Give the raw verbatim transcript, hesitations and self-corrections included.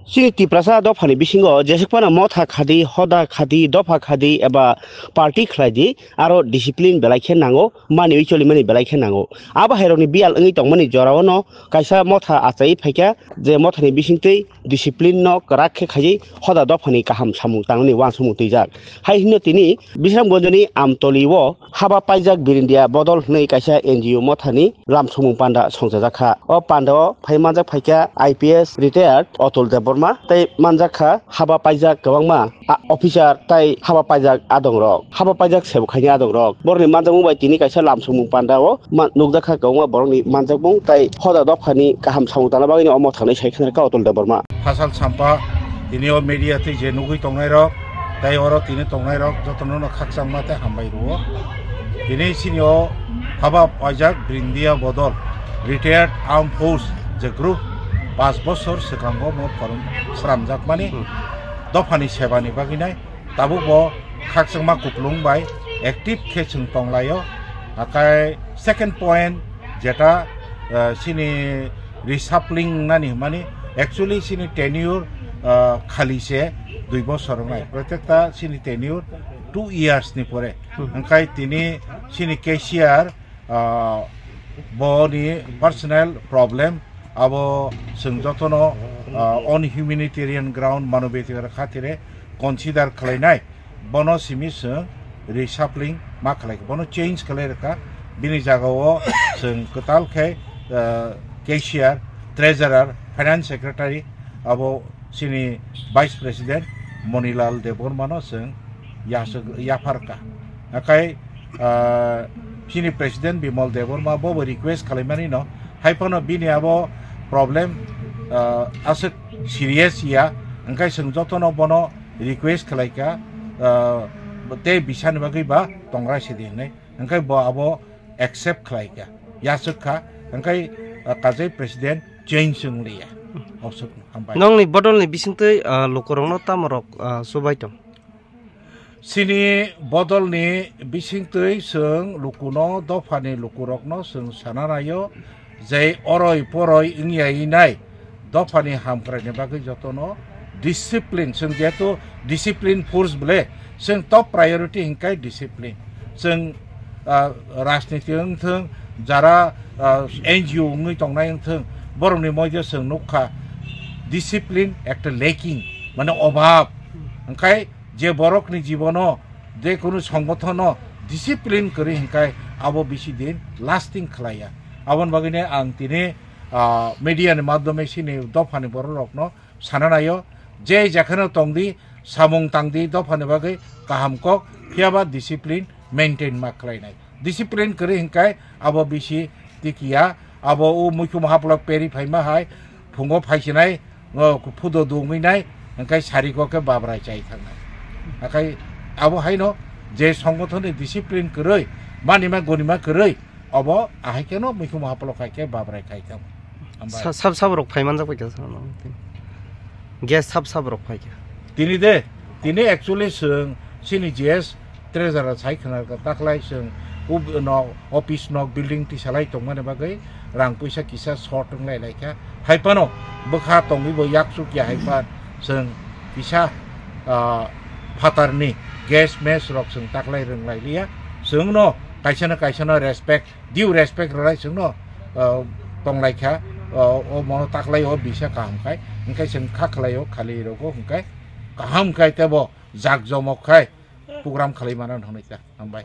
Chini Tiprasa dophani bisingo jesuk phano motha khadi, hoda khadi, dopha khadi eba party khlai di, aro discipline belai khe nango, maniwi cholimani belai khe nango. Abo hairokni biyal wngwi tongmani jorao no kaisa motha achai phaikha, je mothani bisingtwi discipline no kwrak khe khaiwi hoda dophani kaham samung tangnani uansukmung twijak. Hai hino tini Bisramganjni Amtoli o haba paijak Birindia Bodol hwnwi kaisa N G O mothani lamsongmung panda songchajak kha. O panda o phai manjak phaikha I P S retired Atul Debbarma tei manjak kha haba paijak kwbangma a-, officer tei haba paijak adongrok, haba paijak sebukhaini adongrok. Borokni manjakmung bai tini kaisa lamsongmung panda o ma-, nukjak kha kwbangma borokni manjakmung tei hoda dophani kaham samung tangna bagwino omo thangnai sai khna kha Atul Debbarma. Phasal sampa tini o media tei je nugwi tongnairok tei oro tini tongnairok jotono no khakchangma tei hambai rwo. Tini chini o haba paijak Brindia Bodol retired armed force je group pas bosor swkango mo phorom sramjakmani Hmm. dophani sebani bagwinai. Tabuk bo khakchangma kupulung bai active khe chwng tonglaio. Akai second point jeta, ah, chini reshuffling nani hwnmani actually chini tenure, ah, khali se dui bosor wngnai. Protekta chini tenure two years ni pore. Hmm. Hwnkhe tini chini cashier ah, boni personal problem, abo chwng jotono, ah, on humanitarian ground, manobaধিkar khatire consider khlainai, bono simi chwng reshuffling ma khlai, bono change khlai rwkha, bini jagao chwng kwtal khe, ah, cashier, treasurer, finance secretary, abo chini Vice President Monilal Debbarmano chwng yaswk-, yapharkha. Hakai, ah, chini President Bimal Debbarma bo bo request khlaimani no, hai phano bini abo problem, ah, aswk serious ya, hwnkhe chwng jotono bono request khlaikha, ah, tei bisani bagwi ba tongrai sidi hwnwi, hwnkhe bo abo accept khlaikha, yaswk kha, hwnkhe, ah, kajai President change wng liya. Osok, hambai. Nongni bodolni bisingtwi, ah, lukurokno tamorok, ah, chubai tong? Chini bodolni bisingtwi chwng lukuno, dophani lukurokno chwng sana naio, je oroi poroi wngya inai dophani hamkraini bagwi jotono discipline, chwng jehetu discipline force bole, chwng top priority hwnkhe discipline. Chwng, ah, rajniti wngthwng, jara, ah, N G O wngwi tongnai wngthwng, borokni moido chwng nukha discipline ekta lacking, mane obhab. Hwnkhe je borokni jibono je kunu songothono discipline kwrwi hwnkhe abo bisi din lasting khlaiya. Aboni bagwino ang tini, ah, media ni madhyome chini dophani bororokno sana naio, je jekheno tongdi, samung tangdi, dophani bagwi kaham kok, phiyaba discipline maintain ma khlainai. Discipline kwrwi hwnkhe abo bisi tikiya, abo o muikhum haplok peri phaima hai, phungo phaisinai, o phudo dungwi nai, hwnkhe sariko khe babrai chai thangnai. Hakai abo haino je songothonni discipline kwrwi, manima gonima kwrwi, obo ahai kheno muikhum haplok hai khe babrai khai thango. Hambai. Sa-, sab sab rok phai manjak bai kha sa, no? Gas sab sab rok phai kha. Tini de, tini actually chwng chini G S treasurer sai khna kha, taklai chwng ub-, no, office nok building tisalai tongmani bagwi rang puisa kisa short wnglai lai kha. Hai phano bwkha tongwi bo yak chuk ya hai phan chwng kisa, ah, phatarni gas mes rok chwng taklai rwng lai liya. Chwngno kaisa na kaisa no respect due respect rwlai chwngno, ah, tonglaikha, ah, o mono taklaio bisa kaham khai, hwnkhe chwng kha khlaio khali rogo hwnkhe kaham khai tebo jak jomok khai program khalai mano hwnwi ta hambai.